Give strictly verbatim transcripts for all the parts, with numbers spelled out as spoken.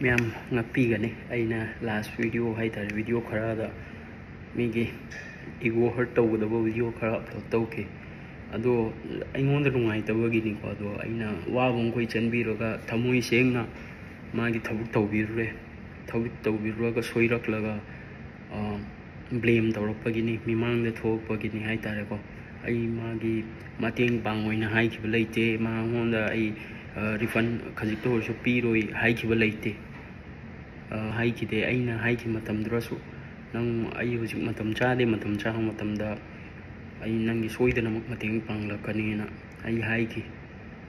ꯃꯌꯥꯝ ꯉꯥꯛꯄꯤꯒꯅꯤ꯫ ꯑꯩꯅ ꯂꯥꯁ ꯚꯤꯗꯤꯑꯣ ꯍꯥꯏꯇꯥꯔꯦ, ꯚꯤꯗꯤꯑꯣ ꯈꯔꯗ ꯃꯤꯒꯤ ꯏꯒꯣ ꯍꯔꯠ ꯇꯧꯒꯗꯕ ꯚꯤꯗꯤꯑꯣ ꯈꯔ ꯑꯞꯂꯣꯗ ꯇꯧꯈꯤ꯫ ꯑꯗꯣ ꯑꯩꯉꯣꯟꯗ ꯅꯨꯡꯉꯥꯏꯇꯕꯒꯤꯅꯤꯀꯣ꯫ ꯑꯗꯣ ꯑꯩꯅ ꯋꯥꯕ ꯃꯈꯣꯏ ꯆꯦꯟꯕꯤꯔꯒ ꯊꯃꯣꯏ ꯁꯦꯡꯅ ꯃꯥꯒꯤ ꯊꯕꯛ ꯇꯧꯕꯤꯔꯨꯔꯦ꯫ ꯊꯕꯛ ꯇꯧꯕꯤꯔꯨꯔꯒ ꯁꯣꯏꯔꯛꯂꯒ ꯕ꯭ꯂꯦꯝ ꯇꯧꯔꯛꯄꯒꯤꯅꯤ, ꯃꯤꯃꯥꯡꯗ ꯊꯣꯛꯂꯛꯄꯒꯤꯅꯤ ꯍꯥꯏꯇꯥꯔꯦꯀꯣ꯫ ꯑꯩ ꯃꯥꯒꯤ ꯃꯇꯦꯡ ꯄꯥꯡ ꯑꯣꯏꯅ ꯍꯥꯏꯈꯤꯕ ꯂꯩꯇꯦ꯫ ꯃꯉꯣꯟꯗ ꯑꯩ ꯔꯤꯐꯟ ꯈꯖꯤꯛꯇ ꯑꯣꯏꯔꯁꯨ ꯄꯤꯔꯣꯏ ꯍꯥꯏꯈꯤꯕ ꯂꯩꯇꯦ꯫ ꯍꯥꯏꯈꯤꯗꯦ꯫ ꯑꯩꯅ ꯍꯥꯏꯈꯤꯕ ꯃꯇꯝꯗꯨꯗꯁꯨ, "ꯅꯪ, ꯑꯩ ꯍꯧꯖꯤꯛ ꯃꯇꯝ ꯆꯥꯗꯦ, ꯃꯇꯝ ꯆꯥꯕ ꯃꯇꯝꯗ ꯑꯩ ꯅꯪꯒꯤ ꯁꯣꯏꯗꯅꯃꯛ ꯃꯇꯦꯡ ꯄꯥꯡꯂꯛꯀꯅꯤꯅ" ꯑꯩ ꯍꯥꯏꯈꯤ꯫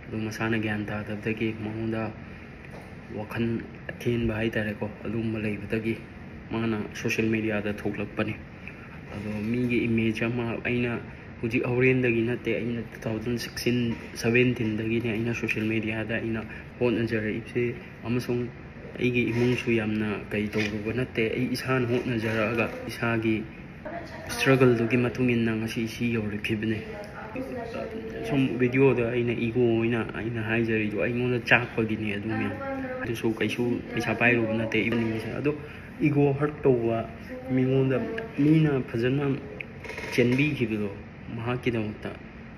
ꯑꯗꯨ ꯃꯁꯥꯅ ꯒ꯭ꯌꯥꯟ ꯇꯥꯗꯕꯗꯒꯤ, ꯃꯉꯣꯟꯗ ꯋꯥꯈꯜ ꯑꯊꯦꯟꯕ ꯍꯥꯏꯇꯥꯔꯦꯀꯣ, ꯑꯗꯨꯒꯨꯝꯕ ꯂꯩꯕꯗꯒꯤ ꯃꯥꯅ ꯁꯣꯁꯤꯌꯦꯜ ꯃꯦꯗꯤꯌꯥꯗ ꯊꯣꯛꯂꯛꯄꯅꯤ꯫ ꯑꯗꯣ ꯃꯤꯒꯤ ꯏꯃꯦꯖ ꯑꯃ, ꯑꯩꯅ ꯍꯧꯖꯤꯛ ꯍꯣꯔꯦꯟꯗꯒꯤ ꯅꯠꯇꯦ, ꯑꯩꯅ two thousand sixteen seventeen ꯗꯒꯤꯅꯦ ꯑꯩꯅ ꯁꯣꯁꯤꯌꯦꯜ ꯃꯦꯗꯤꯌꯥꯗ ꯑꯩꯅ ꯍꯣꯠꯅꯖꯔꯛꯏꯕꯁꯦ, ꯑꯃꯁꯨꯡ ꯑꯩꯒꯤ ꯏꯃꯨꯡꯁꯨ ꯌꯥꯝꯅ ꯀꯩ ꯇꯧꯔꯨꯕ ꯅꯠꯇꯦ꯫ ꯑꯩ ꯏꯁꯥꯅ ꯍꯣꯠꯅꯖꯔꯛꯑꯒ ꯏꯁꯥꯒꯤ ꯁ꯭ꯇ꯭ꯔꯒꯜꯗꯨꯒꯤ ꯃꯇꯨꯡ ꯏꯟꯅ ꯉꯁꯤ ꯁꯤ ꯌꯧꯔꯛꯈꯤꯕꯅꯦ꯫ ꯁꯨꯝ ꯚꯤꯗꯤꯑꯣꯗ ꯑꯩꯅ ꯏꯒꯣ ꯑꯣꯏꯅ ꯑꯩꯅ ꯍꯥꯏꯖꯔꯤꯗꯣ ꯑꯩꯉꯣꯟꯗ ꯆꯥꯛꯄꯒꯤꯅꯦ꯫ ꯑꯗꯨ ꯃꯌꯥꯝ ꯑꯗꯨꯁꯨ ꯀꯩꯁꯨ ꯄꯩꯁꯥ ꯄꯥꯏꯔꯨꯕ ꯅꯠꯇꯦ꯫ ꯏꯕꯅꯤꯁꯦ ꯑꯗꯣ ꯏꯒꯣ ꯍꯔꯠ ꯇꯧꯕ, ꯃꯤꯉꯣꯟꯗ, ꯃꯤꯅ ꯐꯖꯅ ꯆꯦꯟꯕꯤꯈꯤꯕꯗꯣ ꯃꯍꯥꯛꯀꯤꯗꯃꯛꯇ,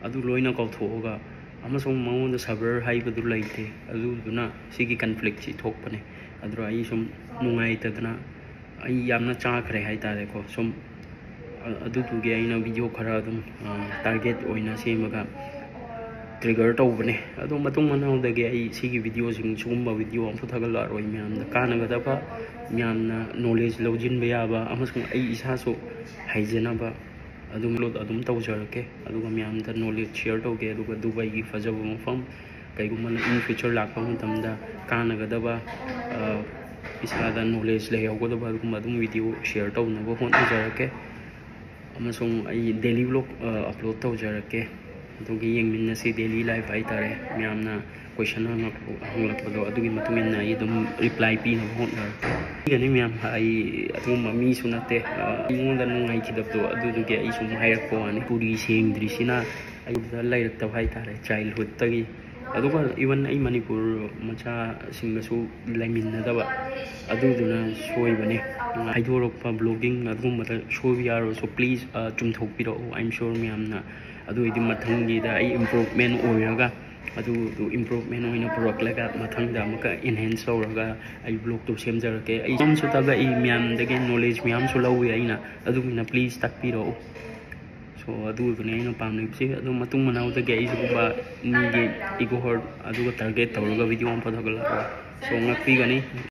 ꯑꯗꯨ ꯂꯣꯏꯅ ꯀꯥꯎꯊꯣꯛꯑꯒ, ꯑꯃꯁꯨꯡ ꯃꯉꯣꯟꯗ ꯁꯕꯔ ꯍꯥꯏꯕꯗꯨ ꯂꯩꯇꯦ꯫ ꯑꯗꯨꯗꯨꯅ ꯁꯤꯒꯤ ꯀꯟꯐ꯭ꯂꯤꯛꯁꯤ ꯊꯣꯛꯄꯅꯦ꯫ ꯑꯗꯨꯗ ꯑꯩ ꯁꯨꯝ ꯅꯨꯡꯉꯥꯏꯇꯗꯅ, ꯑꯩ ꯌꯥꯝꯅ ꯆꯥꯈ꯭ꯔꯦ ꯍꯥꯏꯇꯥꯔꯦꯀꯣ꯫ ꯁꯨꯝ ꯑ-, ꯑꯗꯨꯗꯨꯒꯤ ꯑꯩꯅ ꯚꯤꯗꯤꯑꯣ ꯈꯔ ꯑꯗꯨꯝ, ꯑ, ꯇꯥꯔꯒꯦꯠ ꯑꯣꯏꯅ ꯁꯦꯝꯃꯒ ꯇ꯭ꯔꯤꯒꯔ ꯇꯧꯕꯅꯦ꯫ ꯑꯗꯣ ꯃꯇꯨꯡ ꯃꯅꯥꯎꯗꯒꯤ ꯑꯩ ꯁꯤꯒꯤ ꯚꯤꯗꯤꯑꯣꯁꯤꯡ, ꯁꯤꯒꯨꯝꯕ ꯚꯤꯗꯤꯑꯣ ꯑꯃꯐꯥꯎ ꯊꯥꯒꯠꯂꯛꯑꯔꯣꯏ꯫ ꯃꯌꯥꯝꯗ ꯀꯥꯟꯅꯒꯗꯕ, ꯃꯌꯥꯝꯅ ꯅꯣꯂꯦꯖ ꯂꯧꯁꯤꯟꯕ ꯌꯥꯕ, ꯑꯃꯁꯨꯡ ꯑꯩ ꯏꯁꯥꯁꯨ ꯍꯩꯖꯅꯕ ꯑꯗꯨꯝ ꯑꯞꯂꯣꯗ ꯑꯗꯨꯝ ꯇꯧꯖꯔꯛꯀꯦ꯫ ꯑꯗꯨꯒ ꯃꯌꯥꯝꯗ ꯅꯣꯂꯦꯖ ꯁꯤꯌꯔ ꯇꯧꯒꯦ꯫ ꯑꯗꯨꯒ ꯗꯨꯕꯥꯏꯒꯤ ꯐꯖꯕ ꯃꯐꯝ, ꯀꯩꯒꯨꯝꯕ ꯅꯪ in future ꯂꯥꯛꯄ ꯃꯇꯝꯗ ꯀꯥꯟꯅꯒꯗꯕ, ꯑ, ꯏꯁꯥꯗ ꯅꯣꯂꯦꯖ ꯂꯩꯍꯧꯒꯗꯕ ꯑꯗꯨꯒꯨꯝꯕ ꯑꯗꯨꯝ ꯚꯤꯗꯤꯑꯣ ꯁꯤꯌꯔ ꯇꯧꯅꯕ ꯍꯣꯠꯅꯖꯔꯛꯀꯦ꯫ ꯑꯃꯁꯨꯡ ꯑꯩ ꯗꯦꯂꯤ ꯕ꯭ꯂꯣꯒ, ꯑ, ꯑꯞꯂꯣꯗ ꯇꯧꯖꯔꯛꯀꯦ꯫ ꯑꯗꯨꯒꯤ ꯌꯦꯡꯃꯤꯟꯅꯁꯤ, ꯗꯦꯂꯤ ꯂꯥꯏꯐ ꯍꯥꯏꯇꯥꯔꯦ꯫ ꯃꯌꯥꯝꯅ ꯀꯣꯏꯁꯟ ꯍꯪꯂꯛ-, ꯍꯪꯂꯛꯄꯗꯣ, ꯑꯗꯨꯒꯤ ꯃꯇꯨꯡ ꯏꯟꯅ ꯑꯩ ꯑꯗꯨꯝ ꯔꯤꯄ꯭ꯂꯥꯏ ꯄꯤꯅꯕ ꯍꯣꯠꯅꯔꯛꯀꯦ꯫ ꯑꯩꯒꯅꯤ ꯃꯌꯥꯝ, ꯑꯩ ꯑꯗꯨꯒꯨꯝꯕ ꯃꯤꯁꯨ ꯅꯠꯇꯦ꯫ ꯑ, ꯑꯩꯉꯣꯟꯗ ꯅꯨꯡꯉꯥꯏꯈꯤꯗꯕꯗꯣ, ꯑꯗꯨꯗꯨꯒꯤ ꯑꯩ ꯁꯨꯝ ꯍꯥꯏꯔꯛꯄ ꯋꯥꯅꯤ꯫ ꯄꯨꯔꯤ ꯁꯦꯡꯗ꯭ꯔꯤꯁꯤꯅ ꯑꯩꯉꯣꯟꯗ ꯂꯩꯔꯛꯇꯕ ꯍꯥꯏꯇꯥꯔꯦ꯫ ꯆꯥꯏꯜꯍꯨꯗꯇꯒꯤ ꯑꯗꯨꯒ even ꯑꯩ ꯃꯅꯤꯄꯨꯔ ꯃꯆꯥꯁꯤꯡꯒꯁꯨ ꯂꯩꯃꯤꯟꯅꯗꯕ, ꯑꯗꯨꯗꯨꯅ ꯁꯣꯏꯕꯅꯦ꯫ ꯍꯥꯏꯗꯣꯔꯛꯄ, blogging ꯑꯗꯨꯒꯨꯝꯕꯗ ꯁꯣꯏꯕ ꯌꯥꯎꯔꯁꯨ please ꯆꯨꯝꯊꯣꯛꯄꯤꯔꯛꯎ꯫ I am sure ꯃꯌꯥꯝꯅ ꯑꯗꯨ ꯑꯣꯏꯗꯤ ꯃꯊꯪꯒꯤꯗ ꯑꯩ improvement ꯑꯣꯏꯔꯒ, ꯑꯗꯨꯗꯨ improvement ꯑꯣꯏꯅ ꯄꯨꯔꯛꯂꯒ ꯃꯊꯪꯗ ꯑꯃꯨꯛꯀ enhance ꯇꯧꯔꯒ ꯑꯩ vlogꯇꯨ ꯁꯦꯝꯖꯔꯛꯀꯦ꯫ ꯑꯩ ꯁꯨꯝꯁꯨ ꯇꯥꯛꯂꯛꯏ, ꯃꯌꯥꯝꯗꯒꯤ knowledge ꯃꯌꯥꯝꯁꯨ ꯂꯧꯋꯤ ꯑꯩꯅ, ꯑꯗꯨꯒꯤꯅ please ꯇꯥꯛꯄꯤꯔꯛꯎ꯫ So ꯑꯗꯨ ꯑꯣꯏꯕꯅꯦ ꯑꯩꯅ ꯄꯥꯝꯂꯤꯕꯁꯦ꯫ ꯑꯗꯨ ꯃꯇꯨꯡ ꯃꯅꯥꯎꯗꯒꯤ ꯑꯩ ꯁꯤꯒꯨꯝꯕ ꯃꯤꯒꯤ ego hurt ꯑꯗꯨꯒ target ꯇꯧꯔꯒ video ꯑꯃ ꯊꯥꯒꯠꯂꯛꯑꯔꯣꯏ꯫ So ꯉꯥꯛꯄꯤꯒꯅꯤ꯫